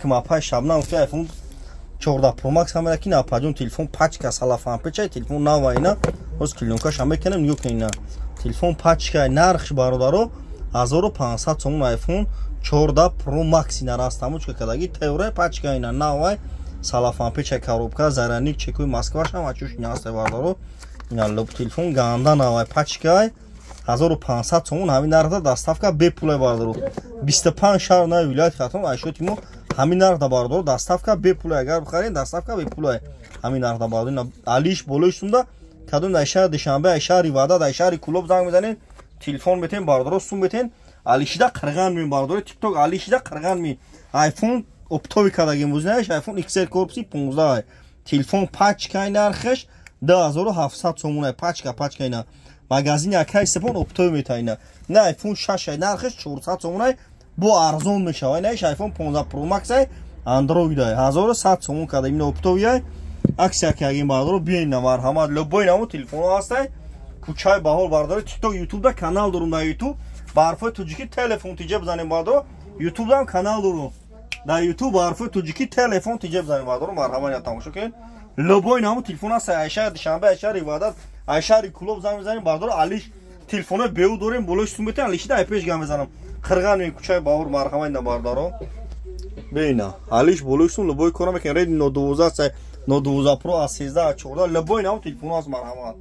алейкум, апай Шабнам. Гуфти iPhone 14 Pro Max ҳамада ки напаҷон, телефон пачка, салафан печай, телефон нава. Ина ҳоз клеёнкаша мекунем, нигоҳ кунед, ина телефон пачка. Нархш, бародаро, 1500 сомон. iPhone 14 Pro Max ина растамочка кадаги, тайёрай, пачка, ина навай, салафан печай, коробка, зарядник, чекуи Москваш ҳама чуш ина ҳастай, бародаро. Ина лоб телефон ганда навай, пачкай, 1500 сомон. Ҳамин нархда доставка бепулай, бародаро. 25 шаҳр нави вилояти Хатлон айшоти мо ҳамин нархда, бародаро, доставка бепулай. Агар бихаред, доставка бепулай ҳамин нархда, бародаро. Алиш болои сумда кадом дар шаҳри Душанбе, ай шаҳри Ваҳдат, ай шаҳри Кулоб занг мезанед, телефон метен, бародаро, сум метен. Алишида қирған ми, бародаро, тикток алишида қирған ми. iPhone оптовый кардагим бузнаеш, iPhone XR корпуси 15, телефон пачкай, нархаш 2700 сомон, пачка, пачка. Ина магазини акай Сепон оптовый мета. Ина на iPhone 6, нархаш 400 сомон, бо арзон мешава. Ина iPhone 15 Pro Max Android 1100 сомон карда, ина оптовый акция кардагим, бародаро. Биёин, на марҳамат, любой намо телефонҳо ҳастай, кӯчаи Баҳор, бародаро. Тикток, ютубда канал дорум, дар Ютуб ба ҳарфҳои тоҷикӣ «Телефон тиҷа» бизанем, бародаро. Ютубдам канал дорум, дар Ютуб ба ҳарфҳои тоҷикӣ «Телефон тиҷа» бизанем, бародаро. Марҳамат, я тамошо кунед, любой намо телефон ҳаст. Ай шаҳри Душанбе, ай шаҳри Ваҳдат, ай шаҳри Кулоб занг мезанем, бародаро. Алиш телефонҳои беу дорем, болои сум метем, алишида ай пеш гам мезанам. Қирған, кӯчаи Баҳор, марҳамат, на бародаро. Бина, алиш болои сум любой кора мекунем. Redmi Note 12, Note 12 Pro, аз 13, 14, любой намо телефон ҳаст, марҳамат.